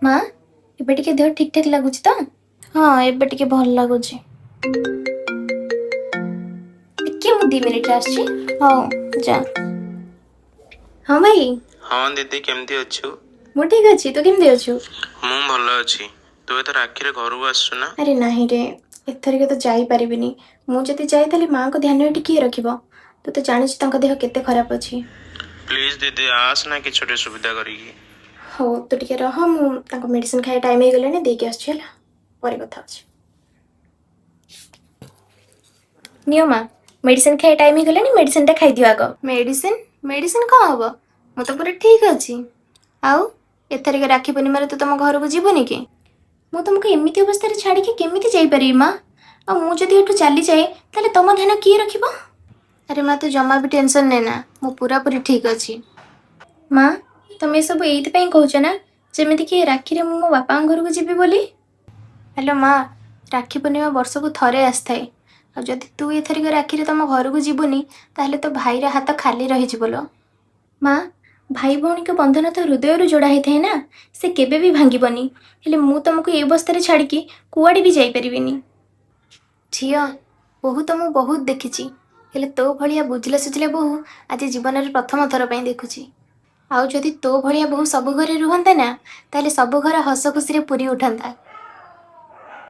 ମା, ଏବେ ଟିକେ ଦେହ ଠିକ୍ ଠାକ୍ ଲାଗୁଛି ତ? ହଁ, ଏବେ ଟିକେ ଭଲ ଲାଗୁଛି। ଟିକେ ମୁଁ 2 ମିନିଟ୍ରେ ଆସୁଛି। ହଉ ଯା। ହଁ ଭାଇ। ହଁ ଦିଦି, କେମିତି ଅଛୁ? ମୁଁ ଠିକ୍ ଅଛି, ତୁ କେମିତି ଅଛୁ? ମୁଁ ଭଲ ଅଛି। ତୁ ଏଥର ରାକ୍ଷୀରେ ଘରକୁ ଆସୁଛୁ ନା? ଆରେ ନାହିଁ ରେ, ଏଥରିକ ତ ଯାଇପାରିବିନି। ମୁଁ ଯଦି ଯାଏ ତାହେଲେ ମାଆଙ୍କ ଧ୍ୟାନ ଏଠି କିଏ ରଖିବ? ତୁ ତ ଜାଣିଛୁ ତାଙ୍କ ଦେହ କେତେ ଖରାପ ଅଛି। ପ୍ଲିଜ୍ ଦିଦି, ଆସ ନା କିଛି ଗୋଟେ ସୁବିଧା କରିକି। ହଉ ତୁ ଟିକେ ରହ, ମୁଁ ତାଙ୍କ ମେଡ଼ିସିନ ଖାଇବା ଟାଇମ୍ ହେଇଗଲାଣି, ଦେଇକି ଆସୁଛି ହେଲା, ପରେ କଥା ହେଉଛି। ନିଅ ମା, ମେଡ଼ିସିନ ଖାଇବା ଟାଇମ୍ ହେଇଗଲାଣି, ମେଡ଼ିସିନଟା ଖାଇଦିଅ ଆଗ। ମେଡ଼ିସିନ? ମେଡ଼ିସିନ କ'ଣ ହବ? ମୁଁ ତ ପୁରା ଠିକ୍ ଅଛି। ଆଉ ଏଥରିକ ରାକ୍ଷୀ ପୂର୍ଣ୍ଣିମାରେ ତୁ ତମ ଘରକୁ ଯିବୁନି କି? ମୁଁ ତମକୁ ଏମିତି ଅବସ୍ଥାରେ ଛାଡ଼ିକି କେମିତି ଯାଇପାରିବି ମା? ଆଉ ମୁଁ ଯଦି ଏଠୁ ଚାଲିଯାଏ ତାହେଲେ ତମ ଧ୍ୟାନ କିଏ ରଖିବ? ଆରେ ମା, ତୁ ଜମା ବି ଟେନସନ୍ ନେ ନା, ମୁଁ ପୁରାପୁରି ଠିକ୍ ଅଛି। ମା, ତମେ ଏସବୁ ଏଇଥିପାଇଁ କହୁଛ ନା ଯେମିତିକି ରାକ୍ଷୀରେ ମୁଁ ମୋ ବାପାଙ୍କ ଘରକୁ ଯିବି ବୋଲି? ହ୍ୟାଲୋ ମା, ରାକ୍ଷୀ ପୂର୍ଣ୍ଣିମା ବର୍ଷକୁ ଥରେ ଆସିଥାଏ, ଆଉ ଯଦି ତୁ ଏଥରିକ ରାକ୍ଷୀରେ ତମ ଘରକୁ ଯିବୁନି ତାହେଲେ ତୋ ଭାଇର ହାତ ଖାଲି ରହିଯିବ ଲୋ। ମା, ଭାଇ ଭଉଣୀଙ୍କ ବନ୍ଧନ ତ ହୃଦୟରୁ ଯୋଡ଼ା ହେଇଥାଏ ନା, ସେ କେବେ ବି ଭାଙ୍ଗିବନି। ହେଲେ ମୁଁ ତମକୁ ଏ ଅବସ୍ଥାରେ ଛାଡ଼ିକି କୁଆଡ଼େ ବି ଯାଇପାରିବିନି। ଝିଅ, ବୋହୂ ତ ମୁଁ ବହୁତ ଦେଖିଛି, ହେଲେ ତୋ ଭଳିଆ ବୁଝିଲା ସୁଝିଲା ବୋହୂ ଆଜି ଜୀବନରେ ପ୍ରଥମ ଥର ପାଇଁ ଦେଖୁଛି। ଆଉ ଯଦି ତୋ ଭଳିଆ ବୋହୂ ସବୁ ଘରେ ରୁହନ୍ତା ନା, ତାହେଲେ ସବୁ ଘର ହସ ଖୁସିରେ ପୁରି ଉଠନ୍ତା।